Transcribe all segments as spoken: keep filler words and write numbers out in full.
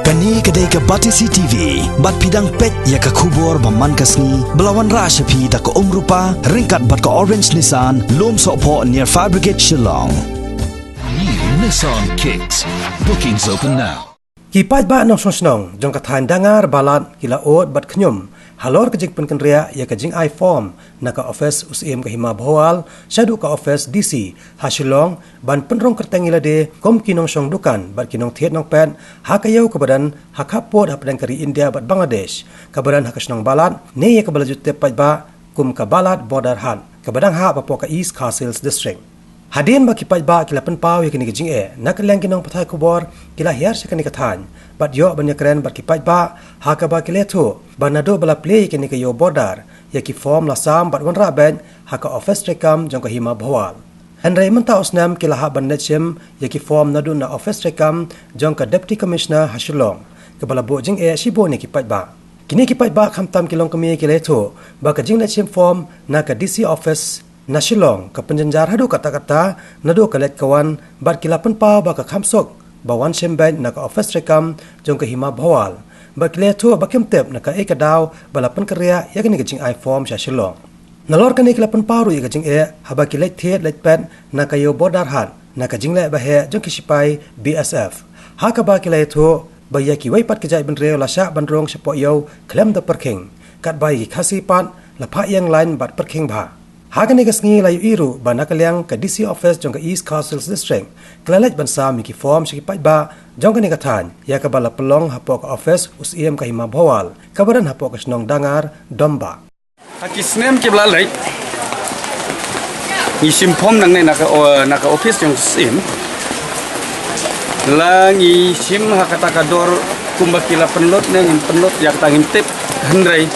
Kane ka dei ka Batesi T V, bad phi dang peit ïa ka khubor ba man ka sngi, ba la wanrah sha phi da ka Umrupa, ryngkat bad ka Orange Nissan, Lumsohphoh near Fire Brigade Shillong. New Nissan Kicks. Bookings open now. Ki paidbah nongshong shnong jong ka thaiñ Dangar Balat ki la ud bad khñium halor ka jingpynkynriah ïa ka jingai form na ka office u Syiem ka Hima Bhowal shaduh ka office D C ha Shillong, ban pynrung kyrteng ïa lade kum ki nongshong dukan bad ki nongthied nongpet ha ka ïew kaba don ha khappud hapdeng ka ri India bad Bangladesh, kaba don ha ka shnong Balat, ne ïa kaba la ju tip paidbah kum ka Balat Border Haat, kaba dang hap hapoh ka East Khasi Hills District. Hadien ba ki paidbah ki la pynpaw ïa kane ka jingeh, na ka liang ki nongpathai khubor ki la hiar sha kane ka thaiñ bad ïoh ban ïakren bad ki paidbah, ha kaba ki la ïathuh ba naduh ba la plie ïa kane ka ïew border, ïa ki form la sam bad wanrah beit ha ka office treikam jong ka Hima Bhowal. Hynrei mynta u snem ki la hap ban leit shim ïa ki form naduh na office treikam jong ka Deputy Commissioner ha Shillong, kaba la buh jingeh shibun ïa ki paidbah. Kine ki paidbah khamtam ki longkmie ki la ïathuh ba ka jingleit shim form na ka D C office na Shillong ka pynjynjar haduh katta katta naduh ka leit ka wan, bad ki la pynpaw ba ka kham suk ba wan shim beit na ka office treikam jong ka Hima Bhowal, bad ki la ïathuh ba kim tip na kaei ka daw ba la pynkynriah ïa kane ka jingai form sha Shillong. Nalor kane ki la pynpaw ruh ïa ka jingeh haba ki leit thied leit peit na ka ïew border Haat na ka jingleh ba heh jong ki shipai B S F, ha kaba ki la ïathuh ba ïa kiwei pat ki jaitbynriew la shah ban rung shapoh ïew khlem da pyrkhing, katba ïa ki Khasi pat la phah ïeng lain bad pyrkhing bha. Ha kane ka sngi la ïohi ruh ba na ka liang ka D C office jong ka East Khasi Hills District ki la leit ban sam ïa ki form sha ki paidbah jong kane ka thaiñ, ïa kaba la pynlong hapoh ka office u Syiem ka Hima Bhowal, kaba don hapoh ka shnong Dangar Dombah. Ha ki snem kiba la leit, ngi shim form nangne na ka, o, na ka office jong u Syiem. La ngi shim ha kata ka dor kumba ki la pynlut ne ngim pynlut, ïa kata ngim tip. Hynrei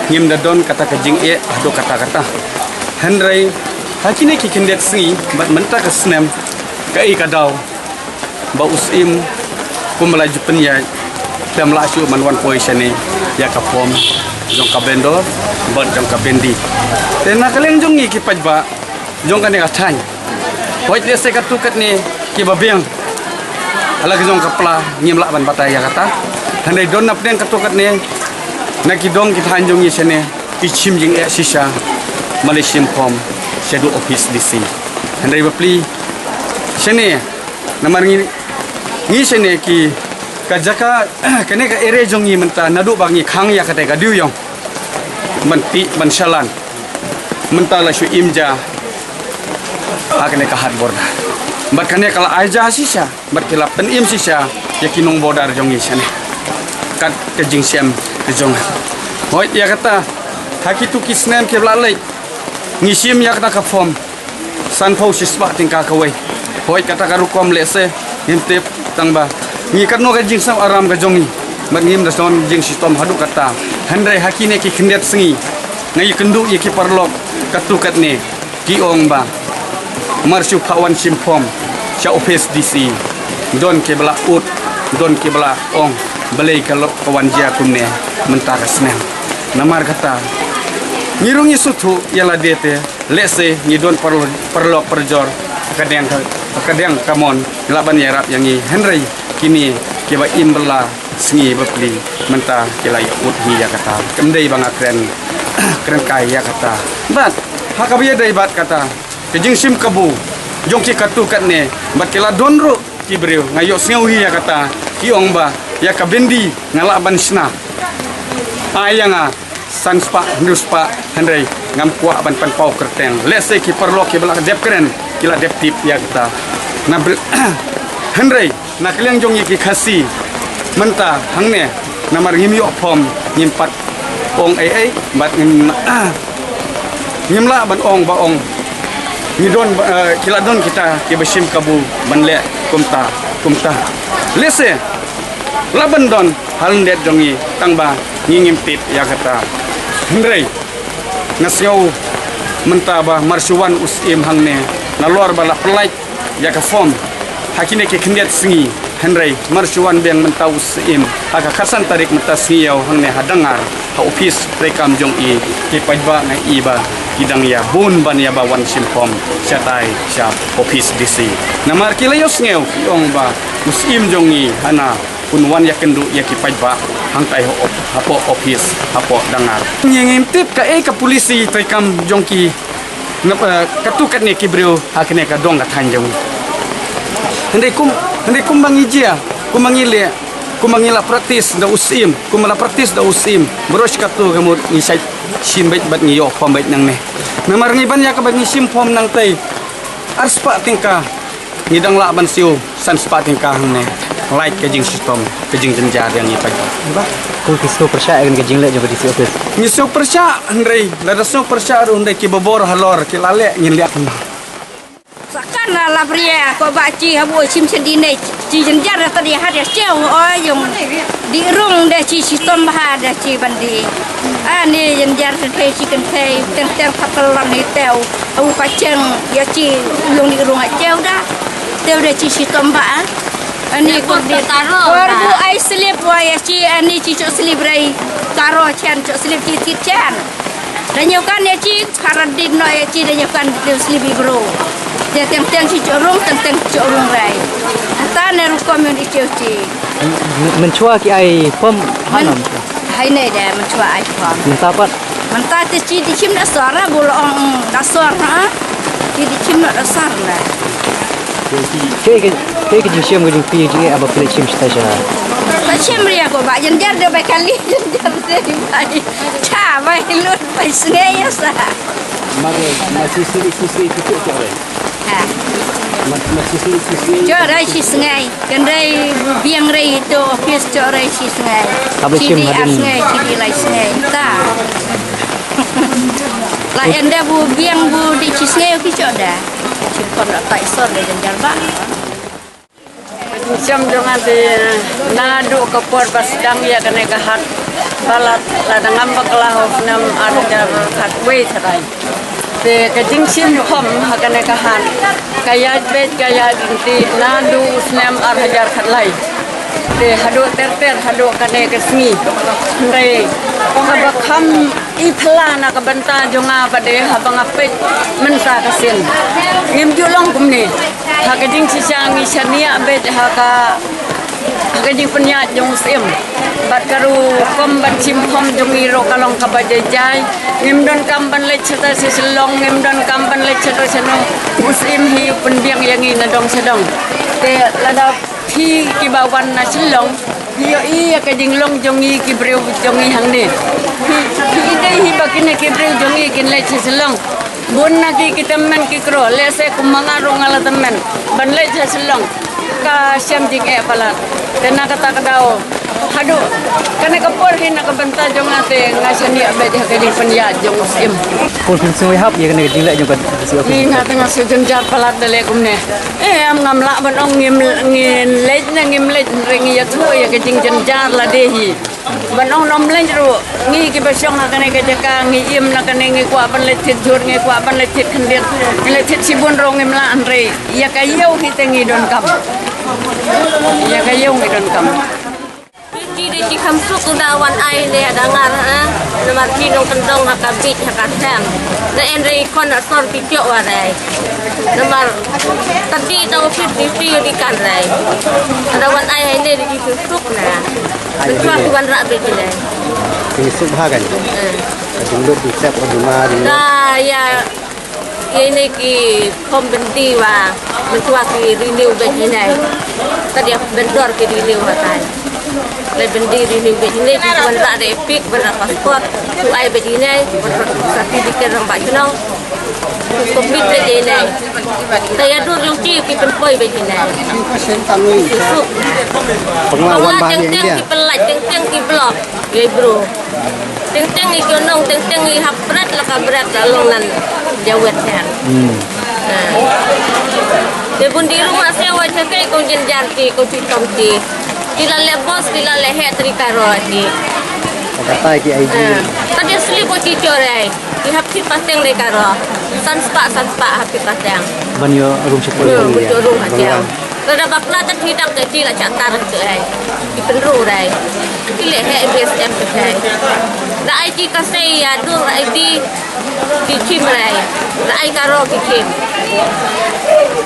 ngim da don kata ka jingeh haduh katta katta. Hynrei ha kine ki khyndiat sngi bad mynta ka snem, kaei ka daw ba u Syiem kumba la ju pynïaid, te ym lah shuh ban wan poi shane ïa ka form jong ka vendor bad jong ka bendi. Te na ka liang jong ngi ki paidbah jong kane ka thaiñ, hooid lehse katto katne kiba biang ha la ka jong ka pla ngim lah ban batai ïa kata. Hynrei don na pdeng katto katne na ki dong ki thaiñ jong ngi shane ki shim jingeh shisha ban leit shim form shaduh office D C. Hynrei bapli shane, namar ngi, ngi shane ki, ka jaka, kane ka area jong ngi mynta naduh ba ngi khang ïa kata ka dewïong ban tih ban shalan, mynta la shu im ja ha kane ka Haat border. Bad kane ka la ai ja shisha bad ki la pynim shisha ïa ki nong border jong ngi shane. Kat ka jingshem ka jong nga, hooid ïa kata, ha kito ki snem kiba la leit ngi shim ïa kata ka form sanphew shispah tyngka kawei. Hooid kata ka rukom lehse ngim tip, tang ba ngi katno ka jingsngew aram ka jong ngi, bad ngim da don jingshitom haduh katta. Hynrei ha kine ki khyndiat sngi nga ïakynduh ïa ki paralok katto katne, ki ong ba mar shu phah wan shim form sha office D C, don kiba la ud, don kiba la ong balei ka lo-, ka wan jia kumne mynta ka snem. Namar kata ngi ruh ngi sngewthuh ïa lade te, lehse ngi don par-, paralok parajor ha ka diang ka, ha ka diang ka mon, lah ban ïarap ïa ngi, hynrei kine kiba im bylla sngi bapli mynta ki la ïa ud hi ïa kata. Kam dei ba nga kren, kren kai ïa kata. Bad ha kaba ïadei bad kata ka jingshim kabu jong ki katto katne, bad ki la don ruh ki briew, nga ïohsngew hi ïa kata, ki ong ba ïa ka bendi nga lah ban shna. Ai ïa nga san spah, hynriew spah, hynrei ngam kwah ban pynpaw kyrteng. Lehse ki paralok kiba la dep kren ki la dep tip ïa kata. Na br-, hynrei na ka liang jong ngi ki Khasi mynta hangne, namar ngim ïoh form, ngim pat ong ei ei, bad ngim, ngim lah ban ong ba ong ngi don, eh, ki la don kita kiba shim kabu ban leh kumta kumta. Lehse lah ban don ha lyndet jong ngi, tang ba ngi ngim tip ïa kata. Hynrei nga sngew mynta ba mar shu wan u Syiem hangne, nalor ba la pynlait ïa ka form ha kine ki khyndiat sngi, hynrei mar shu wan biang mynta u Syiem ha ka khatsan tarik mynta sngi ïew hangne ha Dangar, ha office treikam jong i, ki paidbah nga i ba ki dang ïa bun ban ïa ba wan shim form shatai sha office D C. Namar ki la ïohsngew ki ong ba u Syiem jong i hana Un wan ïakynduh ïa ki paidbah hangtai ha op-, hapoh office, hapoh Dangar. Ngi ngim tip kaei ka policy treikam jong ki, nap, eh, katto katne ki briew ha kane ka dong ka thaiñ jong ngi. Hynrei kum, hynrei kumba ngi jia, kumba ngi leh, kumba ngi la practice da u Syiem, kumba la practice da u Syiem. Baroh shi katto ka mut ngi shait shim beit bad ngi ïoh form beit nangne. Namar ngi ban ïa kaba ngi shim form nangtai arspah tyngka. Ngi dang lah ban siew san spah tyngka hangne. Lait ka jingshitom, ka jingjynjar ïa ngi paidbah. Ba, ko ki siew pyrshah ïa ka jingleh jong ka D C office. Ngi siew pyrshah hynrei, lada siew pyrshah ruh hynrei ki babor halor ki la leh ngin leh kumno. Sakan la la bria ko ba chi habu chim chen di ne. Chi jynjar da tadi ha da cheu o yung di rung da chi shitom bha da chi bandi. Ani jynjar te chi kan te teng teng kapal lam ni teu. Au ka cheng ïa chi yung di rung a cheu da. Teu da chi shitom bha. Ani ko di taro. Ko bu ai slip wa ïa chi ani chi cho slip rei. Taro chen cho slip chi tit chen. Da ñiew kan ïa chi, kara dit noh ïa chi, da ñiew kan dei slip i bru. Te teng teng chi chorung, teng teng chorung rai. Ata ne rukom yun i cheu chi. Mynchwa ki ai form hanam. Hai ne de mynchwa ai form. Mynta pat. Mynta te chi di chim da sor ha, bul ong da sor ha. Chi di chim da sor na. Ke ke ke ke jingshim ke jingpi jing aba pele chim sita sha. Sa chim ria ko ba jynjar de ba kali jynjar de ba. Cha ba lut ba sngai ya sa. Mar mar chi sngai chi sngai chi chu chu re. Ha. Mar mar chi sngai chi sngai. Cho rai chi sngai. Kan rai biang rai to office cho rai chi sngai. Chi di ar sngai chi di lai sngai ta. La enda bu biang bu di chi sngai ki cho da. Chi kon da tai sor de jynjar ba. Jingshim jong nga te naduh ka por ba sdang ïa kane ka hat palat la dang ngam bakla ha u snem ar hajar khatwei tharai. Te ka jingshim khom ha kane ka hat ka ïaid beit ka ïaid lynti naduh u snem ar hajar khatlai. Te haduh ter ter haduh kane ka sngi. Hynrei kaba kham i phla na ka bynta jong nga ba dei haba nga peit mynta ka sien. Ngim ju long kumne. Ha ka jingshisha ngi shaniah beit ha ka, ha ka jingpynïaid jong u Syiem. Bad ka rukom ban shim khom jong ngi ruh ka long kaba jai jai. Ngim don kam ban leit shata sha Shillong, ngim don kam ban leit shata shano. U Syiem hi u pynbiang ïa ngi na dong sha dong. Te lada phi kiba wan na Shillong, phi ïohi ïa ka jinglong jong ngi ki briew jong ngi hangne. Phi, phi idei hi ba kine ki briew jong ngi kin leit sha Shillong. Bun na ki ki tymmen ki kro, lehse kum ma nga ruh nga la tymmen ban leit sha Shillong. Ka shem jingeh palat. Te na kata ka daw haduh kane ka por hi na ka bynta jong nga te nga shaniah beit ha ka jingpynïaid jong u Syiem. Kong phin sngewhap ïa kane ka jingleh jong ka D C office. Ngi nga te nga shu jynjar palat da leh kumne. Eh, am ngam lah ban ong ngim, ngin leit ne ngim leit, hynrei ngi ïathuh ïa ka jingjynjar lade hi. Ban ong nym leit ruh, ngi kiba shong ha kane ka jaka, ngi im na kane, ngi kwah ban leit thied jhur, ngi kwah ban leit thied khyndiat, ngi leit thied shibun ruh ngim lah, hynrei ïa ka ïew hi te ngi donkam. Ïa ka ïew ngi donkam. Phi dei shi kham suk u da wan ai ne ha Dangar, eh. Namar phi nongkyndong ha ka beach ha ka sem. Na en rei khon na sor phi tiok wa rei. Namar tadi tau phi di phi di kan rei. Ada wan ai hai ne di phi suk na. Phi suk wan ra beach ne. Phi suk ha kan. Eh. Ka jinglut di sep ka jumari. Da ya. Ïa ine ki khom byndi wa mynta ki renew beit ine. Tad ïa vendor ki renew wa tai. Lei byndi renew beit ine, ki wanrah da EPIC, wanrah passport, tu ai beit ine, wanrah certificate rangbah chnong. Complete beit ine. Te ïa dur jong ki ki pynpoi beit ine. Suk. Pynlait teng teng ki block. Ïa bro. Teng teng i jonong, teng teng i hap bret la ka bret la long nan jawet her. Hmm. Te bun di ruma se wa cha kai kong jin jar ti kong ti tom ti. Ti la le boss, ti la le het ri karo ti. Ka tai ki ai ji. Ka de slip o ti chore. I hap ti pateng de karo. San spa, san spa hap ti pateng. Ban ïoh rum chapur. Hmm, ban ïoh rum ha. Kada bakla ta ti dak ti la cha tar ti ai. Pynru rai. Ki leh heh bes em te kai. Da ai ki ka sei ya dur ai di ki kim rai. Da ai karo ki kim.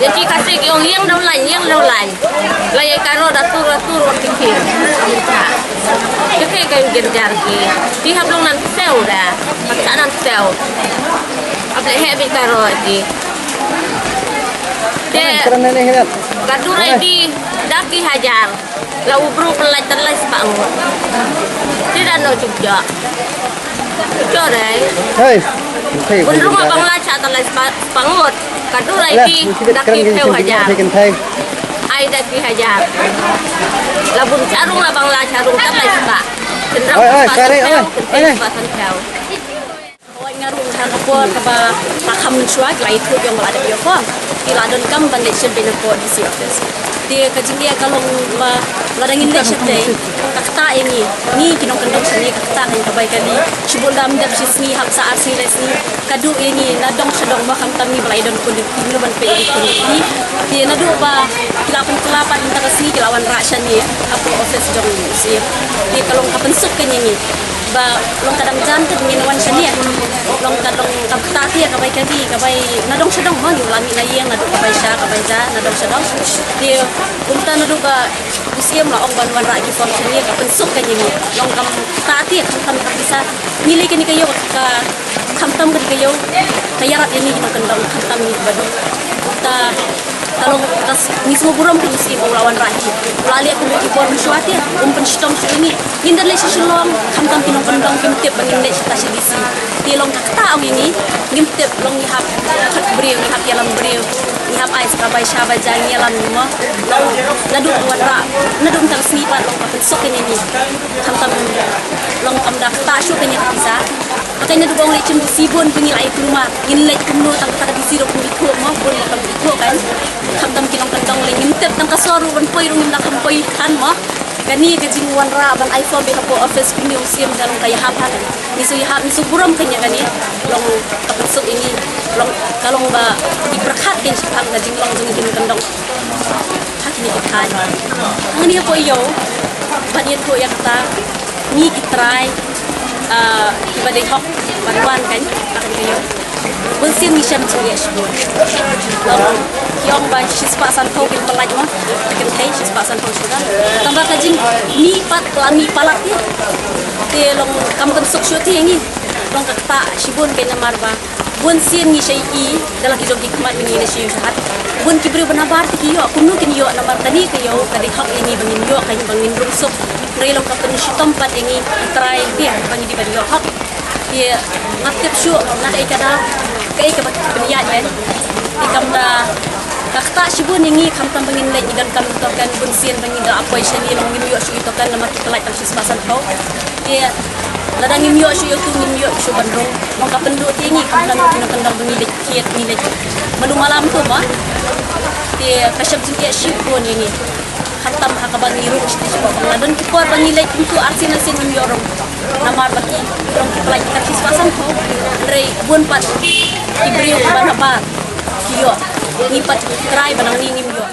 Ya ki ka sei ki ong yang dau lain, yang dau lain. La ya karo da tur, da tur wa ki kim. Ki kai kan gerjar ki. Ki hap long nan seu da. Hap sa nan seu. Ap leh heh bi karo ai di. Te. Ka dur ai di da ki hajar. La u bru pynlait tylai spah ngut. Ti da no chuk ja. Chuk ja dai. Hey. Hey. Bun rung abang la cha tylai spah, spah ngut. Ka dur ai di da ki phew hajar. Ai da ki hajar. La bun cha rung abang la cha rung tylai spah. Tynrang spah san phew, tynrang spah san phew. Hooid, nga ruh ha ka por kaba la kham mynshuwa ki la ïathuh ïa nga ba la dep ïoh form. Ki la donkam ban leit shim beiñ hapoh D C office. Te ka jingeh ka long ba lada ngin leit shatei ka ktah ïa ngi, ngi ki nongkyndong shane ka ktah ïa ngi ka bai kali. Shibun dam dep shi sngi hap sa ar sngi lai sngi ka duh ïa ngi na dong sha dong ba khamtam ngi ba la ïadon khun, ngi ban peit ïa ki khun ki. Te naduh ba ki la pynkylla pat mynta ka sngi ki la wanrah shane hapoh office jong ngi. Te ka long ka pynsuk ka ïa ngi. Ba long ka dang jan te ngin wan shane. Long ka long ka ktah te ka bai ka di ka bai na dong sha dong ma ngi la mih na ïing naduh ka bai sha ka bai ja na dong sha dong. Te kumta naduh ba u siem la ong ban wanrah ki form shane ka pynsuk ka ïa ngi. Long ka ktah te khamtam ka pisa. Ngi lei kane ka ïew ka khamtam kane ka ïew ka ïarap ïa ngi ki nongkyndong khamtam ngi ba duk. Kumta Ka long ka s-, ngi sngewburom ka ngi sngewbha u la wanrah hi. U la leh kumno ki bor mynshuwa te, um pynshitom shuh ïa ngi. Ngin da leit sha Shillong, khamtam ki nongkyndong kim tip ba ngin leit shata sha D C. Te long ka ktah ong ïa ngi, ngim tip long ngi hap khot briew, ngi hap ïalam briew, ngi hap ai sa ka bai sha bai ja ngi ïalam ngi mo. Long naduh u wanrah, naduh mynta ka sngi pat long ka pynsuk ïa ngi. Khamtam long kam da ktah shuh ka ngi ka pisa. Hynrei naduh ba ong leit shim D C bun ba ngi la ïa kulmar. Ngin leit kumno tang kata ka D C ruh kum ithuh mo, bun ruh kam ithuh kan. Khamtam ki nongkyndong lei ngim tip tang ka sor ruh ban poi ruh ngim da kham poi than mo. Kane ka jingwanrah ban ai form beit hapoh office kumne u siem da long ka ïahap ha. Ngi shu ïahap, ngi shu burom kane kane. Long ka pynsuk ïa ngi. Long ka long ba ngi pyrkhat kein shaphang ka jinglong jong ngi ki nongkyndong. Ha kine ki thaiñ. Hangne hapoh ïew ban ïathuh ïa kata ngi ki trai, ah, kiba dei hok ban wan kan ha kane ka ïew. Bun sien ngi shem jingeh shibun. Long ki ong ba shispah sanphew kin pynlait mo. Ka kynthei shispah sanphew shuh kan. Tang ba ka jingmih pat la mih palat ïa. Te long kam pynsuk shuh te ngi. Long ka ktah shibun kein namar ba Bun sien ngi shait i da la ki jong ki khmat ngi ne shi hat. Bun ki briew ba nabar te ki ïoh, kumno kin ïoh namar kane ka ïoh ka dei hok ïa ngi ba ngin ïoh, ka ba ngin rung suk. Hynrei long ka pynshitom pat ïa ngi ki trai te ba ngi dei ban ïoh hok. Te nga tip shuh na kaei ka daw, kaei kaba ki pynïaid ïa ngi. Te kam da ka ktah shibun ïa ngi khamtam ba ngin leit ngi donkam token bun sien ba ngin da poi shane long ngim ïoh shuh ïa token namar ki pynlait tang shispah sanphew. Te lada ngim ïoh shuh ïa utu ngim ïoh shuh ban rung. Long ka pynduh te ngi khamtam ngi kyndoh kyndoh ba ngi leit kiet ngi leit malu malam tu ma. Te ka shep jingeh shibun ïa ngi. Khamtam ha kaba ngi rung shuh shuh ba la don ki por ba ngi leit kumtu arsien arsien ngim ïoh rung. Namar ba ki rung ki pynlait ki shispah sanphew. Hynrei bun pat ki briew kiba nabar ki ïoh. Ngi pat ki trai ba nangne ngim ïoh.